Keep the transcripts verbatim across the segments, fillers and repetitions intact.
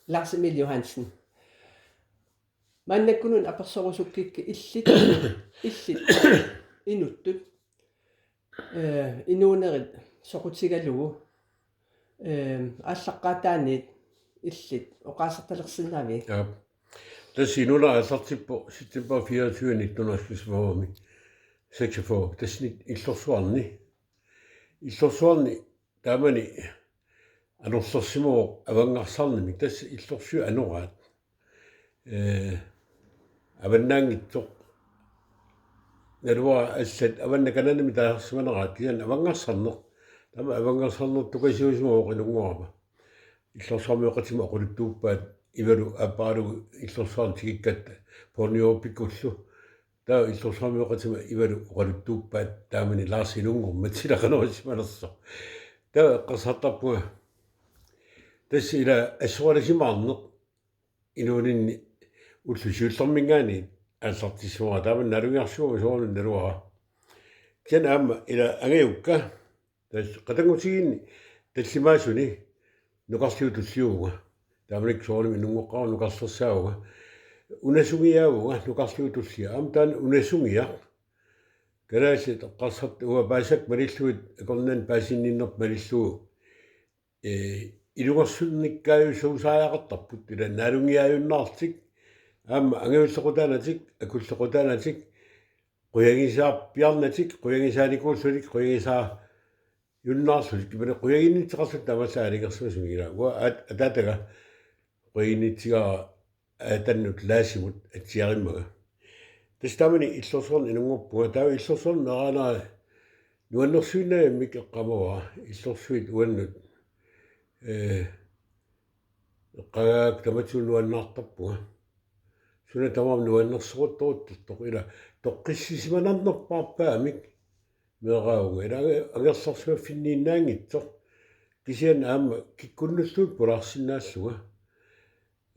Lars Emil Johansen. Maannakkununnga apersorusukkikkit illit, illit inuttut, eh, inuunerit soqutigalugu, eh, aallaqqaataaniit illit oqaasertalersinnaaviuk? Ja. Tassa inuunera aallartippoq september fireogtyve nitten hundrede og seksogfyrre. Seksogfyrre. Tassa ni-, Illorsuarni. Illorsuarni taamani anorlersimavoq avangarsarnermik, tassa illorsuit anoraat. Eh, avannaanngitsoq. Naluara allat avannaat kananimi taasarsimaneraat, kisianni avangarsarneq. Taama avangarsarneq tukasiusimavoq inunngorama. Illorsuarmioqatima oqaluttuuppaat Ivalu aapparalugu Illorsuarni tikikkatta Borneo pikkullu. Taava Illorsuarmioqatima Ivalu oqaluttuuppaat taamani Lars inunngormat, sila qanoq ilissimanersoq. Taava eqqarsartarpunga. Tassa ila assoralisimaarneq inuuninni ullut siullermiingaanniit aallartissimavara, taamani naalungiarsiuara soorunami naluara. Kisianni aamma ila angajukka. Tassa qatanngutigiinni tallimaasuni nukarliup tulliuvunga. Taamanikkut soorunami inunngoqqaarunga nukarlersaavunga. Unasungiaavunga nukarliup tullia. Aamma taanna unasungiaq. Kalaallit eqqarsartut uanga paasisakka malillugit akornanni paasinninnerput malillugu. Eh, ilungersunnikkaajusuusariaqartarput, ila naalungiaajunnaarlutik, aamma angajullequtaanatik, akullequtaanatik, qujagisaarpiarnatik, qujagisaanikuullutik, qujagisaajunnaarlutik, imaluunniit qujaginnitseqarlutik taamaallaat aalajangersimasumik, ila. Uanga at-, ataataga qujaginnitsigaara atannut Laasimut atsiarimmanga. Tassa taamani Illorsuarni inunngorpunga, taava Illorsuarni meeraanera nuannersuinnavimmik eqqaamavara, illorsuit uannut, eh, eqqagaakka tamatigut nuannaartarpunga. Suna tamarmi nuannersoruttoruttortoq, ila toqqissisimanarnerpaarpaamik meeraavunga. Ila ange-, angerlarsimaffinniinnaanngitsoq. Kisianni aamma kikkunnulluunniit pulaarsinnaallunga.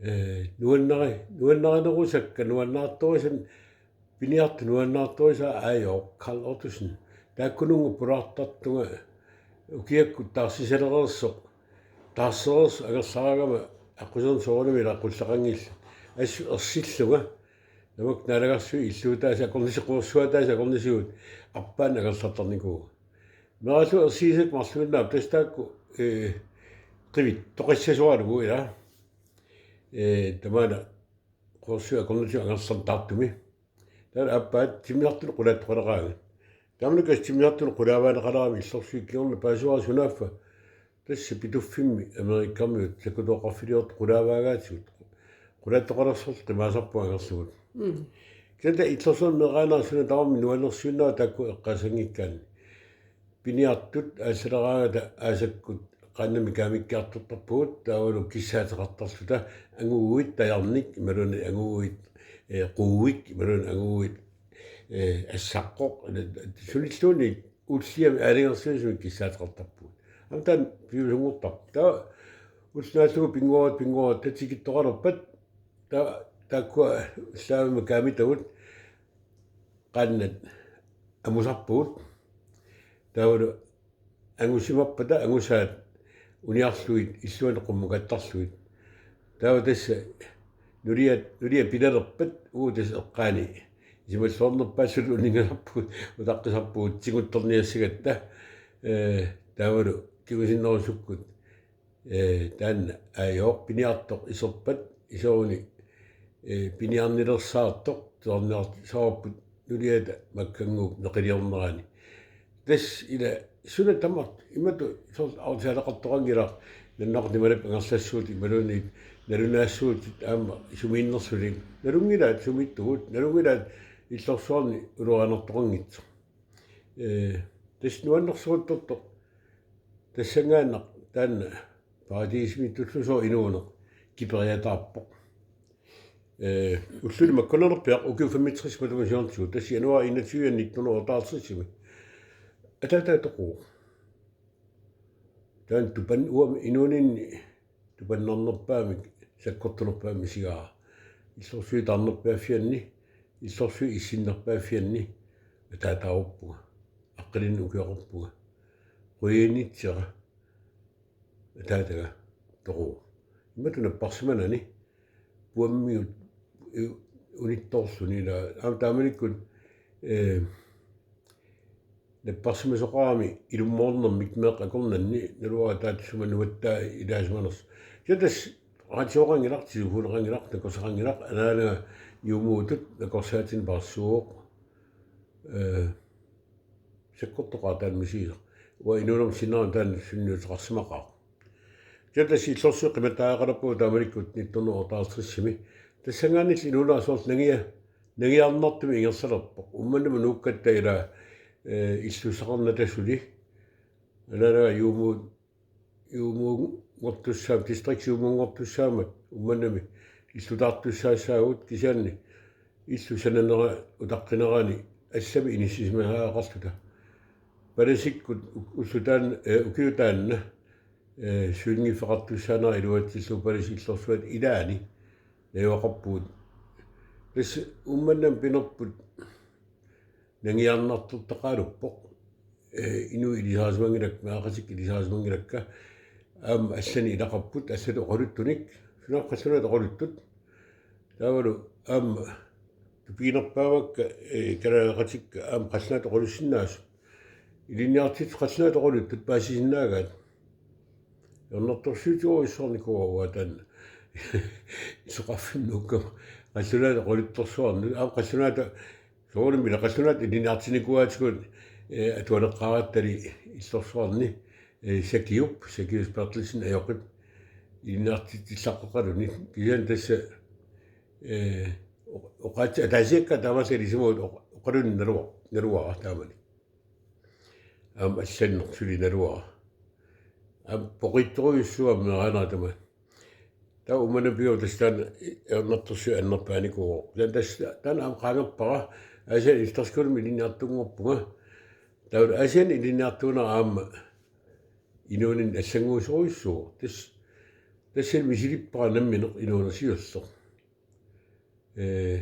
Eh, nuannari-, nuannarinerusakka, nuannaartorisat piniartut nuannaartorisaat, aajuku Karl Ottosen. Taakkununnga pulaartartunga ukiakkut taarsisalereersoq. Taarsereersoq angerlaraangama aqquserneq soorunami ila qulleqanngillat. Assut ersillunga. Namakku naalagarsuit illuutaasa akornisi-, quersuataasa akornisigut arpaannut angerlartarnikuuvunga. Meeraallutik ersigisakka marluinnaavoq, tassa taakku, eh, qivittoqassasoralugu, ila. Eh, tamaana quersuit akornisigut angerlartartumi. Taava aappaat timmisartunut qulaattoqaleraangat. Taamanikkut timmisartunut qulaavaaneqalerami illorsuit kingorna paasivara sunaaffa. Tassa Pituffimmi Amerikamiut sakkutooqarfiliortut qulaavaagaatigut. Qulaattoqalersorlu qimaasarpunga angerlarlugu. Mm. Kisianni Illorsuarni meeraanera suna tamarmi nuannersuinnarlugu taakku eqqaasanngikkaanni. Piniartut aassaleraangata aasakkut qaannamik kaamikkiartortarpugut, taavalu kissaateqartarluta anguguit tajarnik, imaluunniit anguguit, eh, quuik, imaluunniit anguguit, eh, assaqqoq, sunilluunniit ulliami aalajangersimasumik kissaateqartarpugut. Aamma taanna piviusunngortarpoq. Taava ulloq naallugu pinnguarit, pinnguarit, taava tikittoqalerpat, taava taakkua ullaavimma kaamitagut qaannat amusarpugut. Taavalu angusimappata angusaat uniarlugit illuanni qummukattarlugit. Taava tassa nuliat, nuliat pilalerpat uagut tassa eqqaani isumalluarnerpaalluni uninngasarpugut, utaqqisarpugut tiguttorniassagatta. Eh, taavalu kingusinnerusukkut, eh, taanna aajuku piniartoq iserpat, iseruni, eh, piniarnilersaartoq tusarniartoq, iserparput nuliata makkannguup neqiliornerani. Tassa ila suna tamarmi imatut soorlu autsaaleqartoqanngilaq, nannaqarnimalap angerlassuutit imaluunniit nalunaassuutit aamma sumiinnersulik. Nalunngilaat sumiittugut, nalunngilaat Illorsuarni ulorianartoqanngitsoq. Eh, tassa nuannersoruttortoq. Tassanngaannaq taanna paradisimitullusoq inuuneq kiperiataarpoq. Eh, ulluni makkunarnerpiaq ukiut femogtres matuma siornatigut, tassa januar enogtyve nitten hundrede og otteoghalvtreds. Ataataga toquvoq. Taanna tupan-, uanga inuuninni tupannarnerpaamik sakkortunerpaamik misigaara. Illorsuit taarnerpaaffianni, illorsuit issinnerpaaffianni ataataaruppunga. Aqqalinneq ukioqarpunga. Qujaginnittoq ataataga toquvoq. Imatut napparsimanani puammiut unittoorluni ila aamma taamanikkut, eh, napparsimasoqarami ilummoornermik meeqqat akornanni naluara taatsimannguatta ilaasimanersoq. Kisianni tassa raatioqanngilaq, telefoneqanngilaq, nakorsaqanngilaq, anaanaga juumuutut nakorsaatinik paarsuuvoq. Eh, sakkortoqaaq taanna misigisaq. Uanga inuunerma sinnera taanna sunniuteqarsimaqaaq. Kisianni tassa illorsuit qimattariaqalerput taamanikkut nitten hundrede og otteoghalvtredsimi. Tassanngaanniilli inuunera soorlu nangia-, nangiarnartumik ingerlalerpoq. Uummannamut nuukkatta ila, eh, illussaqarnata suli. Anaanaga juumuut juumuunngortussaammat, distrikt juumuunngortussaammat, Uummannami illutaartussaassaagut kisianni illut sananera utaqqinerani allamik inissisimasariaqarluta. Palasikkut u-, ulloq taanna, eh, ukiup taanna, eh, sulinngiffeqartussaanera iluatsillugu palasip illorsuata ilaani najugaqarpugut. Tassa Uummannami pinerput nangiarnartortaqaruppoq. Eh, inuit ilisarisimanngilakka, meeraqatikka ilisarisimanngilakka, aamma allanik ilaqarput, allatut oqaluttunik, sunaaffa qallunaatut oqaluttut. Taavalu aamma tupiginerpaavakka, eh, kalaaleqatikka aamma qallunaatut oqalussinnaasut. Ilinniartitsisut qallunaatut oqaluttut paasisinnaagaat. Ajornartorsiutigooq issornikuuarput taanna. Illoqarfimmi nuukkama. Qallunaatut oqaluttorsuarnik, aamma qallunaatut soorunami ila qallunaatut ilinniartinnikuuaatigut, eh, atuaneqqaarattali illorsuarni, eh, Sakiup, Sakius Berthelsen ajoqip ilinniartitsillaqqaqqaluni. Kisianni tassa, eh, oq-, oqaatsit ataasiakkaat taamaallaat ilisimavugut oq-, oqalunnut naluar-, naluara taamani. Aamma allanneq suli naluara. Aamma poqittorujussuaq meeraanera tamaat. Taava Uummannami pigama tassa taanna ajornartorsiut annerpaanikuuvoq. Taanna tassa, taanna aamma qaangerpara. Aasianni efterskolemi ilinniartunngorpunga. Taava Aasianni ilinniartuunera aamma inuuninni allannguisorujussuuvoq. Tassa, tassani misilippara nammineq inuuneq siulleq. Eh,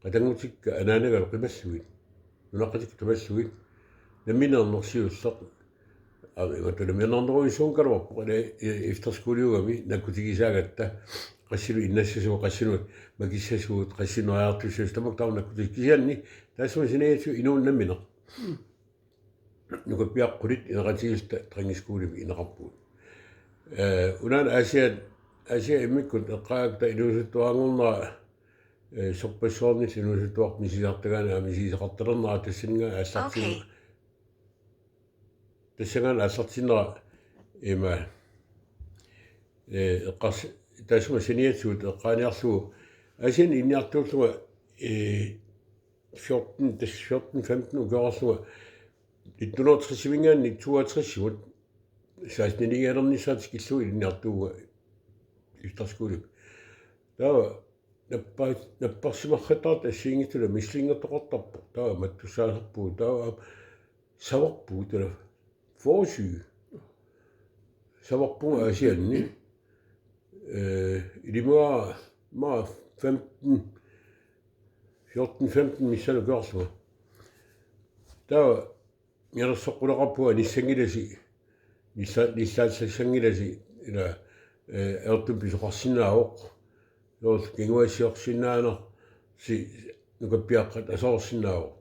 qatanngutikka anaanagalu qimallugit, nunaqqatikka qimallugit, nammineerneq siulleq. Aa, imatut nammineernerujussuunngikkaluarpoq, ila, eh, efterskoliugami nakkutigisaagatta, qassinut innassasugut, qassinut makissasugut, qassinut neriartussasugut, tamakku taava nakkutis-, kisianni taassuma saniatigut inuuneq nammineq. Nukappiaqqullit ineqatigiilluta drengeskole ineqarpugut. Eh, unaana Aasiaat, Aasiaat immikkut eqqaakta inuusuttuaranngornera, eh, sorpassuarnillu inuusuttuartut misigisartagaanni aamma misigisaqartalernera tassanngaanniit aallartin-, Okay. Tassanngaanniit aallartinnera ima, eh, eqqars-, taassuma saniatigut eqqaaniarlugu Aasianni ilinniartuullunga, eh, fjorten, tassa fjorten femten ukioqarlunga, nitten hundrede og tres-iminngaanniit toogtres-imut, seksten-iigialernissaata tikillugu ilinniartuuvunga efterskolemi. Taava nappa-, napparsimarrattaartut assigiinngitsut misilinngertoqartarput. Taava mattussaasarpugut, taava savarpugut, taava fyrre-syv. Savarpugut Aasianni. Eh, ilimagara, ma femten, fjorten femten missaani ukioqarlunga. Taava mianersoqquleqarpunga anissanngilasi, nilla-, nillaassassanngilasi, ila, eh, ajortumik pisoqarsinnaavoq. Soorlu kinguaassiorsinnaanersi nukappiaqqat aserorsinnaavoq.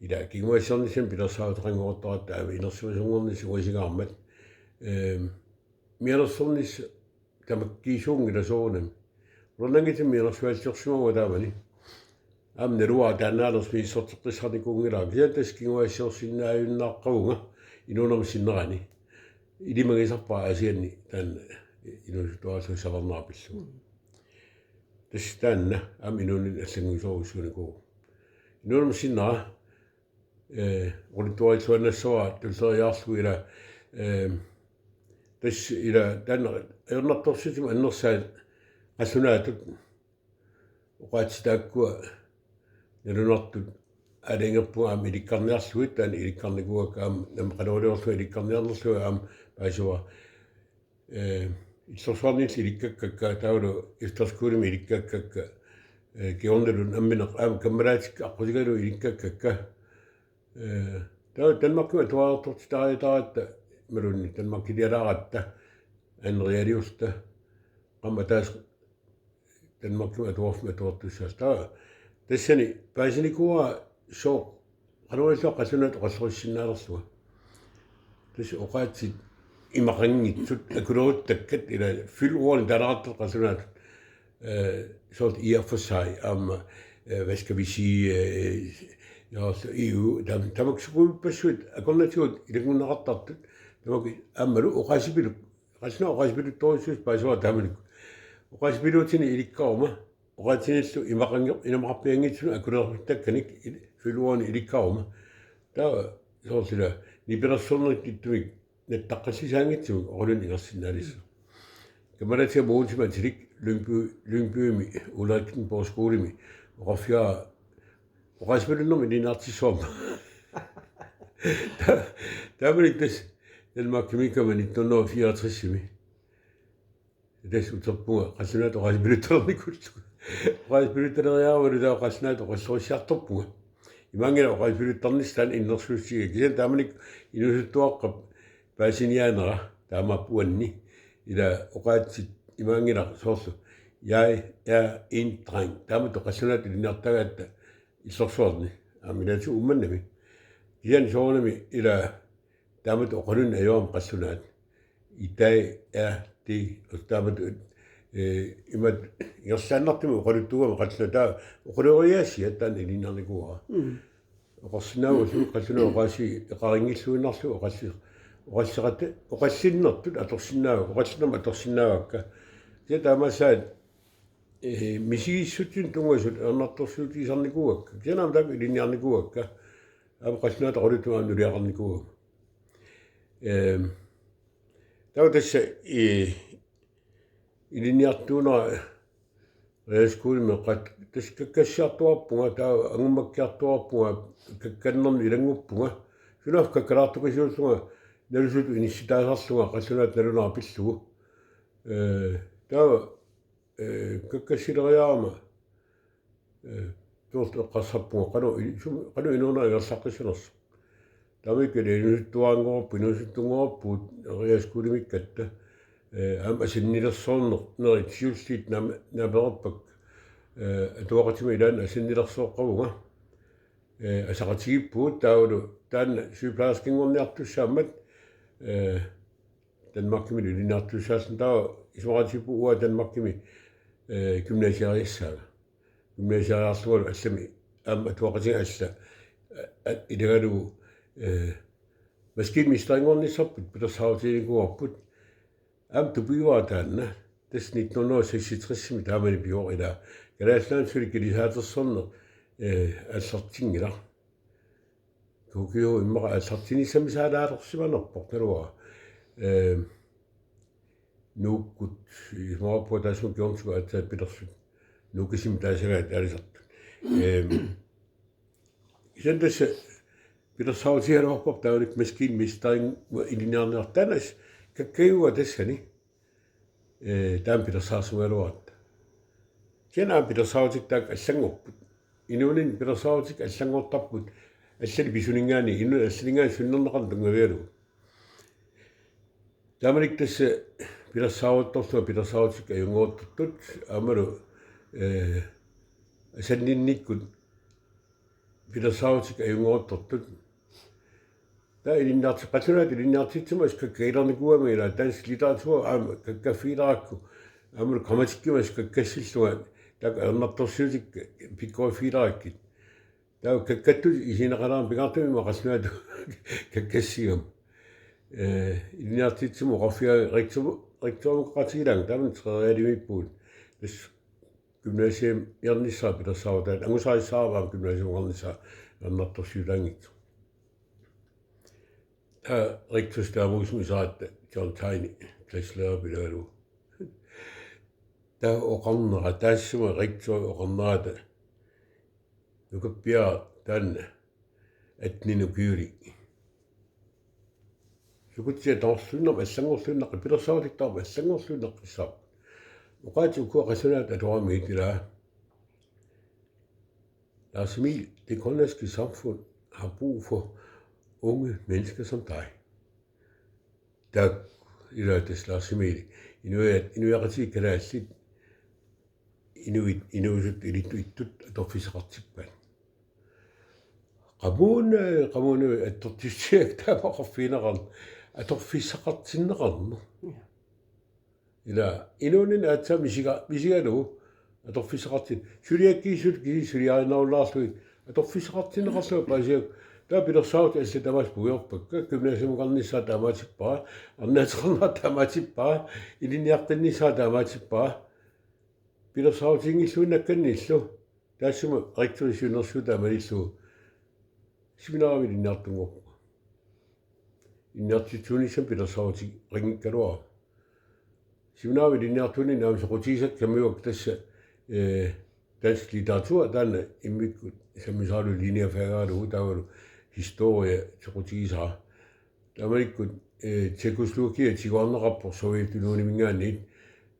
Ila kinguaassiornissamut pilersaaruteqanngortaratta aamma inersimasunngornissaq uasingaarmat. Ehm, mianersornissaq tamakkiisuunngilaq soorunami. Ulornanngitsumik mianersualliorsimavunga taamani. Aamma naluara taannaanersoq misissorteqqissaarnikuunngilara. Kisianni tassa kinguaassiorsinnaajunnaaqqavunga inuunerma sinnerani. Ilimagisarpara Aasianni taanna inuusuttuarallugu savarnera pillugu. Tassa taanna aamma inuuninni allannguisorujussuunikuuvoq. Inuunerma sinnera, eh, oqaluttuarilluannassavara tulleriiaarlugu ila, eh, tassa ila taanna ajornartorsiutit annersaat qallunaatut oqaatsit taakkua nalunartut aalajangerpunga aamma ilikkarniarlugit, taanna ilikkarnikuuakka aamma nammineq qanoq iliorlunga ilikkarniarnerlunga aamma paasivara. Eh, illorsuarnillu ilikkakkakka, taavalu efterskolemi ilikkakkakka, eh, kingornalu nammineq aamma kammalaatikka aqqutigalugit ilikkakkakka. Eh, taava Danmarkimi atuariartortitariataaratta, imaluunniit Danmarkiliaratta, anerialiusta, aamma taas Danmarkimi atuarfimmi atuartussaasut. Taava tassani paasinikuuara sooq qanoq ililluta qallunaatut oqallisissinnaalerlunga. Tassa oqaatsit imaqanngitsut akuleruttakkat ila fyldordene taalaartut qallunaatut. Øh, soorlu i og for sig, aamma, øh, hvad skal vi sige, øh, ja, så E U, tam-, tamakku sukuippassuit akornatigut ilanngunneqartartut, tamakku aammalu oqaasipiluk, qallunaat oqaasipiluttorujussuusut paasivara taamanikkut. Oqaasipiluutini ilikkaruma, oqaatsinillu imaqanngitsunut, inamaqarpianngitsunut akuleruttakkanik il-, fyldordene ilikkaruma. Taava soorlu ila nipilersornertittumik nattaqqissaanngitsumik oqalunneq ingerlaannarlugu. Kammalaatiga Mogensen atilik Lyngby, Lyngbymi, Ulrikkenborg Skolemi, oqarfigaara oqaasipilunnermik ilinniartissuarmik. Ta-, taamanikkut tassa Danmarkimiikkama nitten hundrede og fireoghalvtredsimi. Tassa uterpunga qallunaatut oqaasipiluttarnikuullugu. Oqaasipiluttaleriarama taava qallunaatut oqallisissiartorpunga. Imaanngilaq oqaasipiluttarnissaq taanna innersuussiga. Kisianni taamanikkut inuusuttuaqqap paasiniaanera taamaappoq uanni. Ila oqaatsit imaanngilaq soorlu: Jeg er en dreng. Taamatut qallunaatut ilinniartagatta illorsuarni. Aamma ilaatigut Uummannami. Kisianni soorunami ila taamatut oqalunneq ajorama qallunaat. I dag er det, og taamatut, øh, imatut ingerlaannartumik oqaluttuugama qallunaat, taava oqaloriaasia taanna ilinniarnikuuara. Mm. Oqarsinnaavara suli qallunaat oqaasii eqarinngilluinnarlugu oqalli-, oqalliseqat-, oqallinnertut atorsinnaava-, oqallinnermut atorsinnaavakka. Kisianni taamaassaat, øh, misigissutsinut tunngasut ajornartorsiutigisarnikuuakka. Kisianni aamma taakku ilinniarnikuuakka. Aamma qallunaatut oqaluttumik aamma nuliaqarnikuugama. Ehm, taava tassa, eh, ilinniartuunera realskolemi qat-, tassa kakkassiartuarpunga, taava angummakkiartuarpunga, kakkannermik ilannguppunga. Sunaaffa kakkalaartukasiullunga nalusutut inissitaasarlunga qallunaatut nalunera pillugu. Eh, taava, eh, kakkassileriarama, eh, tuullu eqqarsarpunga qanoq i-, sum-, qanoq inuunera ingerlaqqissanersoq. Taamanikkut inuusuttuaranngorput, inuusuttunngorput realskolemikkatta. Eh, aamma asannilersornernerit siulliit naam-, naaperpakka. Eh, atuaqatima ilaanni asannilersooqqavunga. Eh, asaqatigiippugut taavalu taanna sygeplejerskinngorniartussaammat, eh, Danmarkimi ilinniartussaasunga, taava isumaqatigiippugut uanga Danmarkimi, eh, gymnasiariassaanga. Gymnasiariarlungalu allami aamma atuaqatigiit alla, a-, a-, ilagalugu, eh, maskinmesterinngornissarput pilersaarutiginikuuarput. Aamma tupigivara taanna. Tassa nitten hundrede og seksogtresimi taamani pivoq, ila Kalaallit Nunaanni suli kilisaatersorneq, eh, aallartinngilaq. Tokyo immaqa aallartinissamisaalaalersimanerpoq taava. Ehm, Nuukkut, isumaqarpunga taassuma kingornatigut aatsaat pilersut. Nuukisimi taasagaat aalisartut. Ehm, kisianni tassa pilersaarutigigaluarparput taavanik maskinmesterinngua ilinniarniartoq, taanna kakkajua tassani. Eh, taanna pilersaarsimagaluaratta. Kisianni aamma pilersaarutit taakku allanngorput. Inuuninni pilersaarutit allanngortarput. Allani pisuninngaanniit, inunnut allaninngaanniit sunnerneqarneq tunngavigalugu. Taamanikkut tassa pilersaaruttorlunga pilersaarutit ajunngortortut. Aammalu, eh, asanninnikkut pilersaarutit ajunngortortut. Taava ilinniarti-, qallunaatut ilinniartitsisumut assut kakkagilernikuugama, ila dansk litteratur aamma kakkaffigilerakku. Aamma grammatikkimut assut kakkassillunga, taakku ajornartorsiutit pikkoriffigilerakkit. Taava kakkattut isigineqalerama, pingaartumik immaqa qallunaatut kakkassigama. Eh, ilinniartitsisumut oqarfigaara rektor-, rektorimut oqaatigilaanga, taamani treerialimiippugut. Tassa gymnasiamiornissara pilersaarutaat, angusarissaarama gymnasiumut oqarnissara ajornartorsiutaanngitsoq. Taava rektorip taamuusumik iseratta John Tiny klasselærer pilalu. Taava oqarnera, taassuma rektorip oqarnerata: Nukappiaraq taanna attenik ukiulik. Sukkut tamarluinnarmik allanngorluinnaqqissaaq, pilersaarutit tamarmik allanngorluinnaqqissaarput. Oqaatsit ukua qallunaatut atoramigit, ila: Lars Emil, det grønlandske samfund har brug for unge mennesker som dig. Taakku, ila tassa Lars Emil. Inuiat, inuiaqatigiit kalaallit, inuit, inuusuttut ilittuittut atorfissaqartippaat. Qamuuna, qamuuna attortissiak taama oqarfigineqarn-, atorfissaqartinneqarneq. Ja. Ila inuuninni aatsaat misiga-, misigalugu atorfissaqartin-, suliakkiisut kisiisa suliarinerullaarlugit atorfissaqartinneqarlunga paasigakkit. Taava pilersaarutit allat tamaasa puigorpakka, gymnasiumeqarnissaa taamaatippara, arnaateqarnera taamaatippara, ilinniartinnissaa taamaatippara. Pilersaarutiginngilluinnakkannillu. Taassuma rektori siunnersuutaa malillugu seminaarimik ilinniartunngorpunga. Ilinniartitsisuunissamut pilersaarutiginngikkaluarama. Seminaarimik ilinniartuunini aamma soqutigisakka sammivakkit tassa, eh, dansk litteratur, taanna immikkut sammisaralugu linjefagigalugu, taavalu historie soqutigisara. Taamanikkut, eh, Tjekkoslovakiet tiguarneqarpoq Sovjetunioniminngaanniit,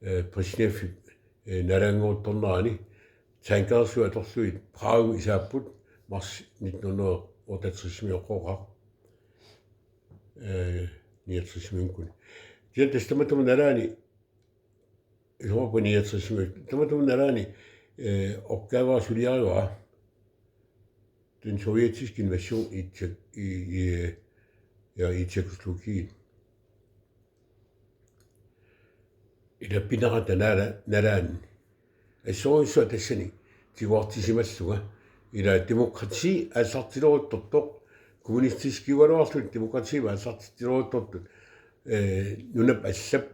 eh, Brezhnevip, eh, nalaanngortornerani. Tankersui atorlugit Pragimi isaapput, mars nitten hundrede og otteogtresimi oqoqaq. Eh, niogtresimiikkuni. Kisianni tassa tamatuma nalaani, isumaqarpunga niogtresimi, tamatuma nalaani, eh, opgavera suliarivara. Den sovjetiske invasion i Tjek-, i, i, ja, i Tjekkoslovakiet. Ila pinerata nala-, nalaani. Assorujussuaq tassani tiguartisimallunga. Ila demokrati aallartileruttortoq, kommunistiskiugaluarluni demokratiimik aallartileruttortut, eh, nunap allap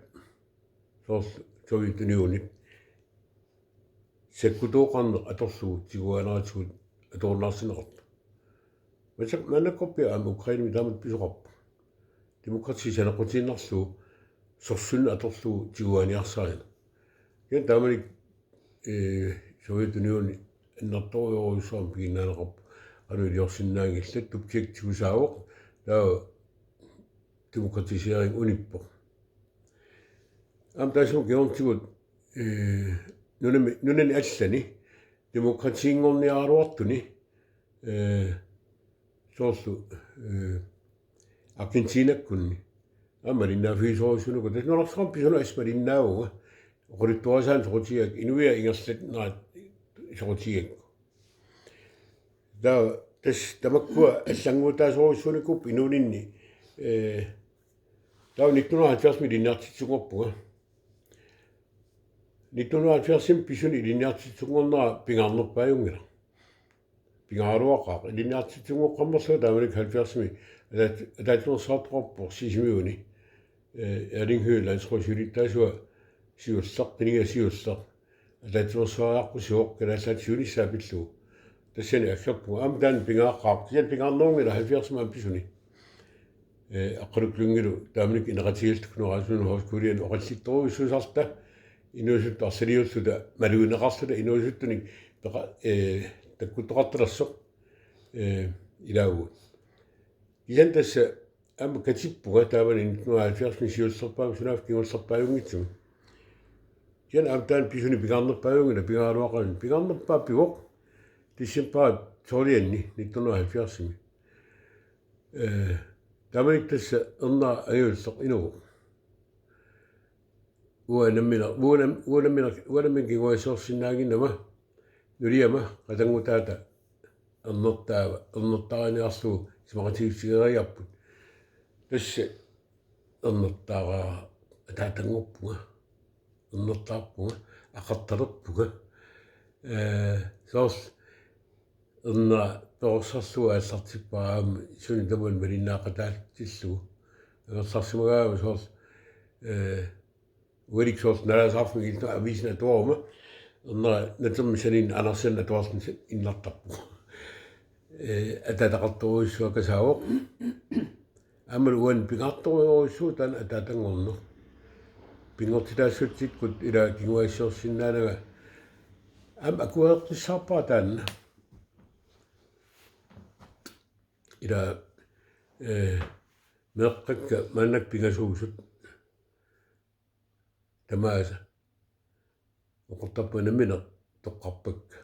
soorlu Sovjetunionip sakkutooqarneq atorlugu tiguaneratigut atorunnaarsinneqartoq. Massa maannakkorpiaq aamma Ukrainemi taamatut pisoqarpoq. Demokrati saneqqutiinnarlugu sorsunneq atorlugu tiguaaniarsarineq. Kisianni taamani, eh, Sovjetunioni annertoorujussuarmik piginnaaneqarpoq. Qanoq iliorsinnaanngillat, Dubček tigusaavoq, taava demokratisering unippoq. Aamma taassuma kingornatigut, eh, nunami, nunani allani demokratiinngorniaraluartuni, eh, soorlu, eh, Argentinakkunni. Aamma malinnaaffigisorujussuunikut, tassa nunarsuarmi pisunut assut malinnaavunga. Oqaluttuarisaanik soqutigigakku, inuiaat ingerlannerat soqutigigakku. Taava tassa tamakkua allannguutaasorujussuunikuupput inuuninni, eh, taava nitten hundrede og halvfjerdsimi ilinniartitsisunngorpunga. Nitten hundrede og halvfjerdsimi pisuni ilinniartitsisunngornera pingaarnerpaajunngilaq. Pingaaraluaqaaq, ilinniartitsinngoqqammerlunga taamanikkut halvfjerdsimi ataat-, ataatsimeersuartoqarpoq Sisimiuni. Eh, Erling Høegh, landsrådip siulittaasua, siulleq, qiniga siulleq. Ataatsimeersuariaqqusivoq, kalaallit siunissaa pillugu. Tassani aggerpunga. Aamma taanna pingaaqqaaq. Kisianni pingaarnerunngilaq halvfjerdsimi aamma pisuni. Eh, Aqqaluk Lyngilu taamanikkut ineqatigiilluta Knud Rasmussen Højskoliani oqallittorujussuusarluta, inuusuttut arsaliulluta, malugineqarluta, inuusuttunik peqa-, eh, takkuttoqartalersoq, eh, ilaavugut. Kisianni tassa aamma katippunga taamani nitten hundrede og halvfjerdsimi siullerpaamik, sunaaffa kingullerpaajunngitsumik. Kisianni aamma taanna pisuni pingaarnerpaajunngilaq, pingaaraluaqaaq, pingaarnerpaaq pivoq decembarip tolvianni nitten hundrede og halvfjerdsimi. Eh, taamanikkut tassa ernera angajulleq inuvoq. Uanga nammineq, uanga nam-, uanga nammineq, uanga nammineq kinguaassiorsinnaannginnama, nuliama qatanngutaata ernertaava, ernertaariniarlugu isumaqatigiissutigeriarput. Tassa ernertaaraara ataatanngorpunga. Ernertaarpunga, aqartalerpunga. Eh, soorlu ernera perorsarlugu aallartippara aamma suna tamaat malinnaaqataallutillugu. Angerlarsimagaangama soorlu, eh, ualikkut soorlu nalasaarfik illu aviisini atuaruma. Ernera natermi saniini Andersen atuarluni innartarpoq. Eh, ataataqartorujussuaq kasaavoq. Aammalu uani pingaartorujussuuvoq taanna ataatanngorneq. Pinngortitaassutsikkut ila kinguaassiorsinnaananga aamma akuereqqissaarpara taanna. Ila, eh, meeqqakka maannakkut pingasuusut tamaasa oqartarput nammineq toqqarpakka,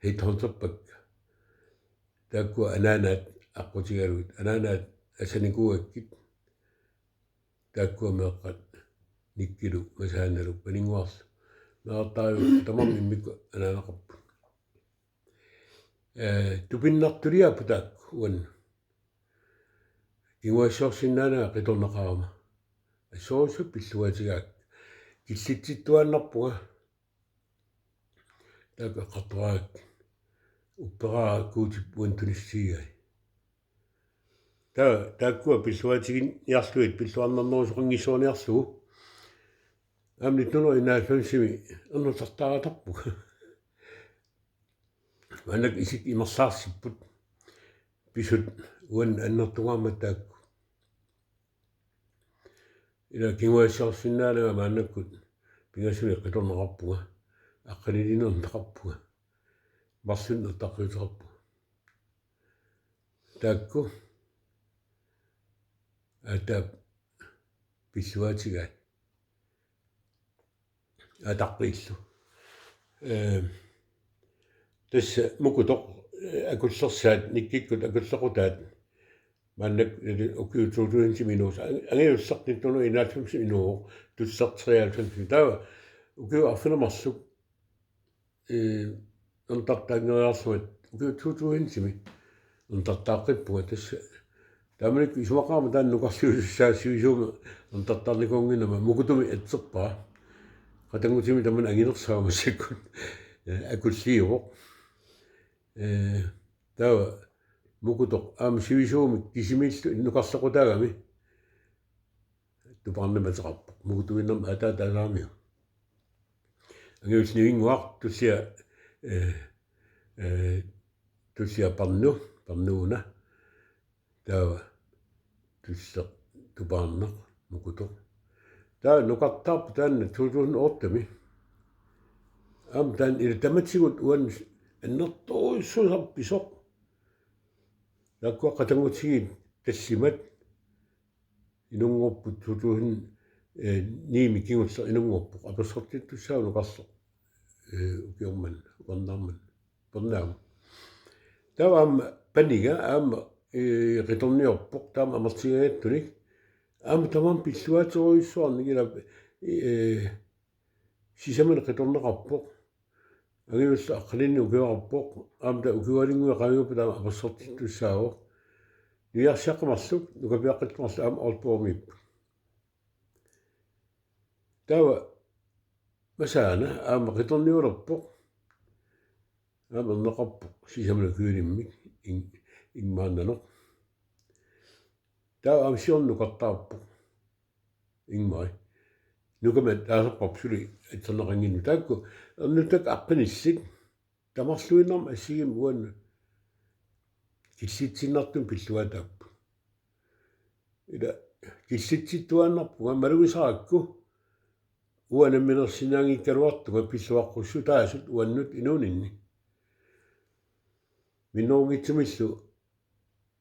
headhunterpakka. Taakkua anaanaat aqqutigalugit, anaanaat asanikuugakkit, taakkua meeqqat Ikkilu masaanalu paninnguarlu. Naartaajuvoq tamarmik immikkut anaanaqarput. Ee, tupinnartuliaapput taakku uannut. Kinguaassiorsinnaananga qitornaqaarama. Assorsuaq pilluaatigaakka. Killitsittuaannarpunga. Taakku eqqartoraakka. Upperaara Guutip uannut tunissiigai. Taa, taakkua pilluaatiginniarlugit pilluarnarnerusoqanngissuarniarlugu. Aamma nitten hundrede enoghalvfemsimi ernutartaaratarpunga. Maannakkut isikka imerlaarsipput. Pisut uannut annertungaarmata taakku. Ila kinguaassiorsinnaananga maannakkut pingasuni qitornaqarpunga. Aqqanilinnerneqarpunga. Marlunnik ertaqqiuteqarpunga. Taakku aataap pilluaatigaat. Aataqqiillu. Ee, tassa Mukutoq, ee, akullersaat, Nikkikkut akullequtaat. Maannakkut, ee, ukiut to tusindimi inuusoq. Ang-, angajulleq nitten hundrede enoghalvfemsimi inuuvoq, tulleq treoghalvfemsimi. Taava ukiut arfineq-marluk, ee, ernutartaanngeriarlugu ukiut to tusindimi ernutartaaqqippunga tassa. Taamanikkut isumaqarama taanna nukarliusussaassuusimasoq ernutartaarnikuunnginnama Mukutumi atserpara. Qatanngutimi tamanna anginersaavoq massakkut. Ee, akulliuvoq. Ee, taava Mukutoq aamma sivisuumik kisimiillugu nukarlequtaagami. Tupaarnamik ateqarpoq. Mukutuinnarmik aataataalaarmiu. Angajulleq Nivinnguaq, tullia, ee, ee, tullia Parnu, Parnuuna. Taava tulleq Tupaarnaq, Mukutoq. Taava nukartaarput taanna to tusind ottemi. Aamma taanna ila tamatigut uannut annertoorujussuusarpoq pisoq. Taakkua qatanngutigiit tallimat inunngorput to tusind, ee, niimi kingulleq inunngorpoq apersortittussaavoq nukarleq. Ee, ukioq manna, upernaaq manna. Upernaaq. Taava aamma paniga, aamma, ee, qitorniorpoq, taama amerligaangattunik. Aamma tamarmik pilluaaterujussuarnik ila, ee, sisamanik qitornaqarpoq. Angajulleq aqqaninni ukioqarpoq. Aamma taava ukiualunnguit qaangiuppata taama apersortittussaavoq. Niviarsiaqqat marluk, nukapiaqqat marluk aamma Aalborgimiipput. Taava Masaana aamma qitorniulerpoq. Aamma erneqarpoq sisamanik ukiulimmik Ing-, Ingmaannanoq. Taava aamma siorna nukartaarpoq. Ingmar. Nukami taasarparput suli atserneqannginnami. Taakku ernuttakka aqqanillit tamarluinnarmik assigiimmik uannut killitsinnartumik pilluaataapput. Ila killitsittuaannarpunga malugisarakku uanga namminersinnaanngikkaluartunga pilluaqqussutaasut uannut inuuninni. Minnerunngitsumillu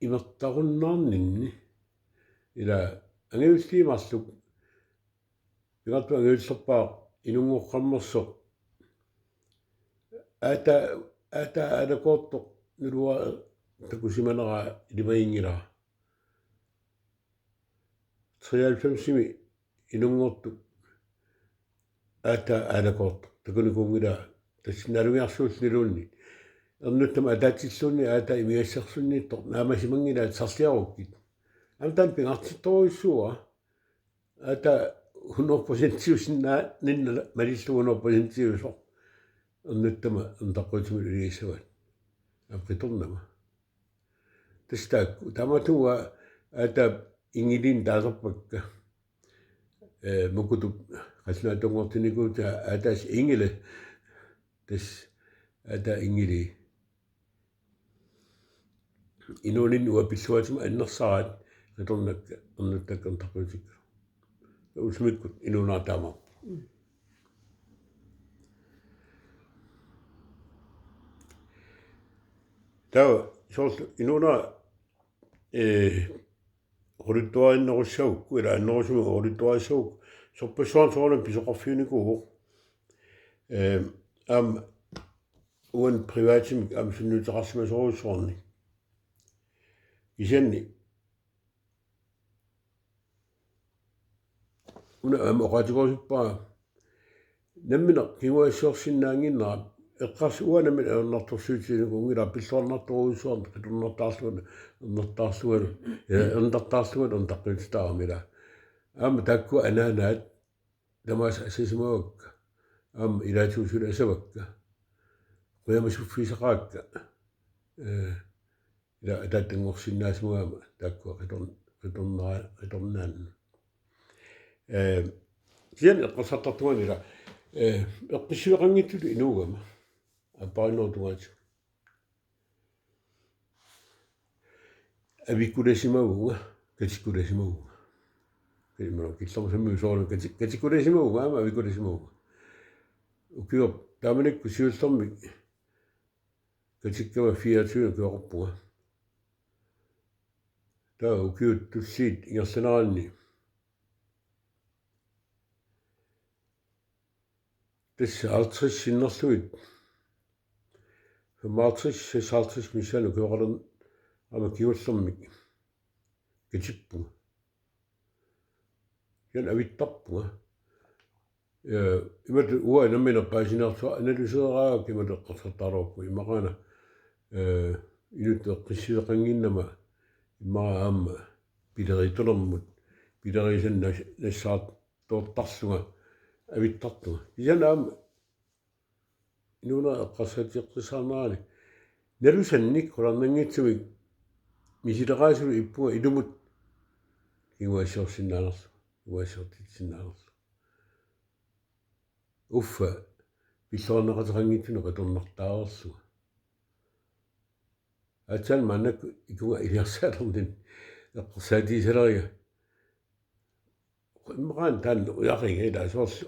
imertarunnaarninni. Ila angajulliit marluk pingaartumik angajullerpaaq inunngoqqammersoq. Aata, aata aalakoortoq nuluara takusimaneraa ilimaginngilara. Treoghalvfemsimi inunngortoq aata aalakoortoq takunikuunngilaa, tassa nalugiarsuulluunniit. Ernuttama ataatsilluunniit aata imigassersunniittoq naamasimanngilaa sarliarukkit. Aamma taanna pingaartittorujussuuara. Aata hundrede procentiusinnaaninna malillugu hundrede procentiusoq. Ernuttama ernuttaqqutsimut iligassavaat. Aamma qitornama. Tassa taakku. Taamaattumik aataap Ingiliinik taasarpakka. Ee, Mukutup qallunaatuunngortinikuutaa aataasa Ingele. Tassa aataap Ingili. Inuuninni uanga pilluaatimik annersaraat qitornakka ernuttakka ernuttaqqiutikka. Ullumikkut inuunera taamaappoq. Mm. Taava soorlu inuunera, ee, oqaluttuarinnerussagukku, ila annerusumik oqaluttuarissagukku, sorpassuarnik soorunami pisoqarfiunikuuvoq. Ee, aamma uani privatimik aamma sunniuteqarsimasorujussuarnik. Kisianni Una aamma oqaatigerusuppara nammineq kinguaassiorsinnaannginnera, eqqarsaat uanga nammineq ajornartorsiutiginikuunngilanga, pilluarnartorujussuarnik qitornartaarlunga, ernertaarlunga, eh, ernertaarlunga ernuttaqqittarami ila. Aamma taakkua anaanaat tamaasa asasimavakka. Aamma ilaatigut suli asavakka. Qujamasuffigisaqaakka. Eh, ila ataatanngorsisinnaasimagama taakkua qitorn-, qitornera-, qitornaannut. Eh, kisianni eqqarsartartunga ila, eh, eqqissiveqanngitsutut inuugama. Aappariinnerup tungaatigut. Avikkulasimavunga, katikkulasimavunga. Imaluunniit killormut sammiusoorlu kati-, katikkulasimavunga, aamma avikkulasimavunga. Ukior-, taamanikkut siullermik katikkama fireogtyve ukioqarpunga. Taava ukiut tulliit ingerlaneranni tassa halvtreds sinnerlugit, femoghalvtreds, seksoghalvtreds missaani ukioqalern-, aamma kingullermik katippunga. Kisianni avittarpunga. Eh, imatut uanga nammineq paasinersoq analyseeraangakkit imatut eqqarsartaraluarpunga immaqaana, eh, inuttut eqqissiveqannginnama immaqa aamma pileriittulermut, pileriissanik nas-, nassaartoortarlunga avittartunga. Kisianni aamma inuuneq eqqarsaateqqissaarnerani nalusannik qularnanngitsumik misileqaasutut ippunga ilumut kinguaassiorsinnaanerlunga, kinguaassiortitsisinnaanerlunga. Uffa pilluarneqateqanngitsunik qitornartaareerlunga. Aatsaat maannakkut ikunga iliarsaalerninni eqqarsaatigisaleriga. Immaqaana taanna ujaqiga ila soorlu.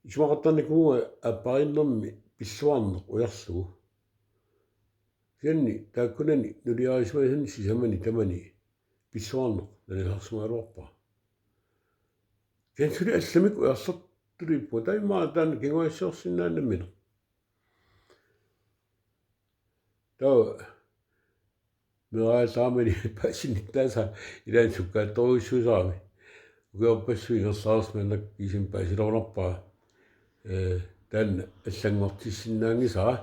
Isumaqartarnikuuvunga aappariinnermi pilluarneq ujarlugu. Kisianni taakkunani nuliarisimasani sisamani tamani pilluarneq nalisaarsimagaluarpara. Kisianni suli allamik ujarlertutut ippunga. Taava immaqa taanna kinguaassiorsinnaanera nammineq. Taava meeraallaraluarluni paasinnittaasa ilaanni sukkaattorujussuusarami. Ukiorpassuit ingerlareersut maannakkut kiisami paasilerunarpara. Eh, taanna allanngortissinnaanngisara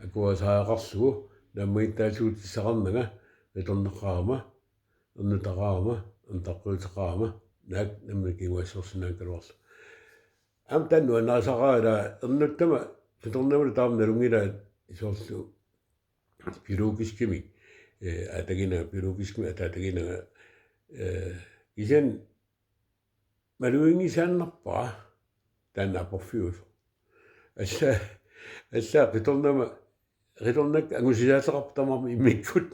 akuerisariaqarlugu naammagittaallugu tissaqarnanga qitornaqaarama, ernuttaqaarama, ernuttaqqiuteqaarama, naak nammineq kinguaassiorsinnaanngikkaluarlunga. Aamma taanna nuannarisaqaara ila ernuttama qitornamalu taama nalunngilaat soorlu biologiskimik, eh, ataataginnanga, biologiskimik ataataginnanga, eh, kisianni maluginngisaannarpara taanna aporfiusoq. Alla, alla qitornama, qitornakka angusisaateqarput tamarmik immikkut.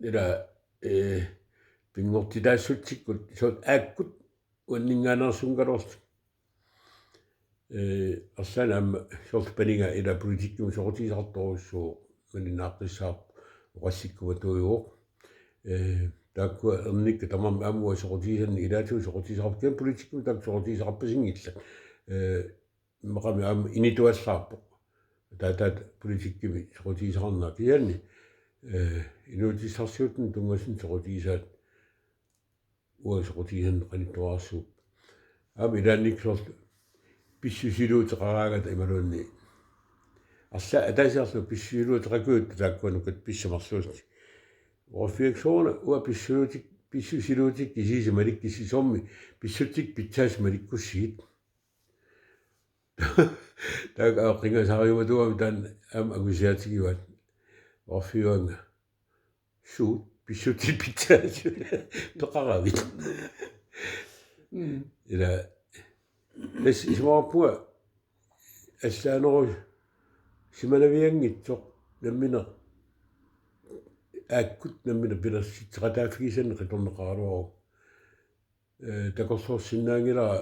Ila, eh, pinngortitaassutsikkut, soorlu aakkut uanninngaanneersuunngikkaluarlutik. Eh, arlaannik aamma soorlu paniga ila politikkimut soqutigisaqartorujussuuvoq, malinnaaqqissaarpoq, oqallikkumatuujuvoq. Eh, taakkua ernikkat tamarmik aamma uanga soqutigisannik ilaatigut soqutigisaqarput, kisianni politikkimut taakku soqutigisaqarpasinngillat. Eh, immaqami aamma inituallaarpoq. Ataataata politikkimi soqutigisaqarnera kisianni, eh, inuutissarsiutinut tunngasunut soqutigisaat uanga soqutigisannik qanittuararsuupput. Aamma ilaannikkut soorlu pissusiluuteqaraangata imaluunniit. Arlaat ataasiarlu pissusiluuteqakkit taakkua nukattunik pissamarluullutik. Oqarfigaakku soorunami uanga pissusiluutik-, pissusiluutikka kisiisa malikkissi soormi pissutsit pitsaasut malikkussigit. Taakku aaqqingasariumatuugami taanna aamma angusisiaatigivaat. Oqarfigaanga: Suut pissutsit pitsaasut peqaravit? Mm. Ila tassa isumaqarpunga allaanerusimanavianngitsoq nammineq aakkut nammineq pilersitseqataaffigisannik qitornaqaraluaruit. Eh, takorloorsinnaanngilara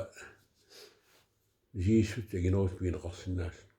misigissutsip anginerusumik pineqarsinnaasut.